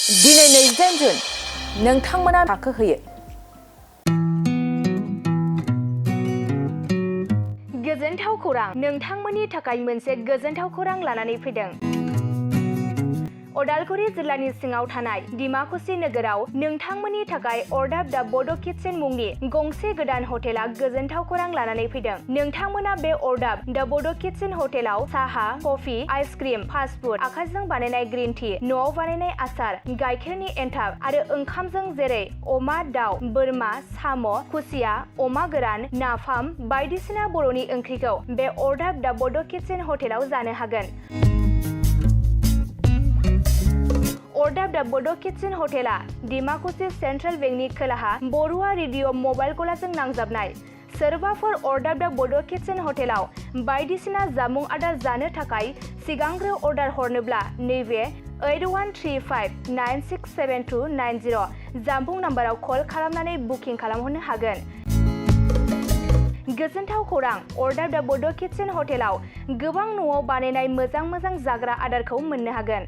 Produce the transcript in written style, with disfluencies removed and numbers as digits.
दिनै 28 जुन नोंथांमोना थाखो होयो। गोजोनथाव खौरां, नोंथांमोननि थाखाय मोनसे गोजोनथाव खौरां लानानै फैदों। उदालगुरि जिल्लानि सिङाव थानाय डिमाकुसि नोगोराव नोंथांमोननि थाखाय अरदाब दा बड' किटचेन मुंनि गंसे गोदान हटेला गोजोनथाव खौरां लानानै फैदों। नोंथांमोना बे अरदाब दा बड' किटचेन हटेलाव साहा, कफि, आइसक्रिम, फास्ट फुड, आखाइजों बानायनाय ग्रीन टि, न'आव बानायनाय आसार, गाइखेरनि एन्थाब आरो ओंखामजों जेरै अमा, दाउ, बोरमा, साम', खुसिया, अमा गोरान, नाफाम बायदिसिना बर'नि ओंख्रिखौ बे अरदाब दा बड' किटचेन हटेलाव जानो हागोन। अरदाब दा बड' किटचेन हटेला डिमाकुसि सेन्ट्रेल बेंकनि खोलाहा बरुवा रेडिअ मबाइल गलाजों नांजाबनाय। सोरबाफोर अरदाब दा बड' किटचेन हटेलाव बायदिसिना जामुं आदार जानो थाखाय सिगांग्रो अर्डार हरनोब्ला नैबे 8135967290 जामबुं नाम्बाराव कल खालामनानै बुकिं खालामहरनो हागोन। गोजोनथाव खौरां, अरदाब दा बड' किटचेन हटेलाव गोबां न'आव बानायनाय मोजां जाग्रा आदारखौ मोननो हागोन।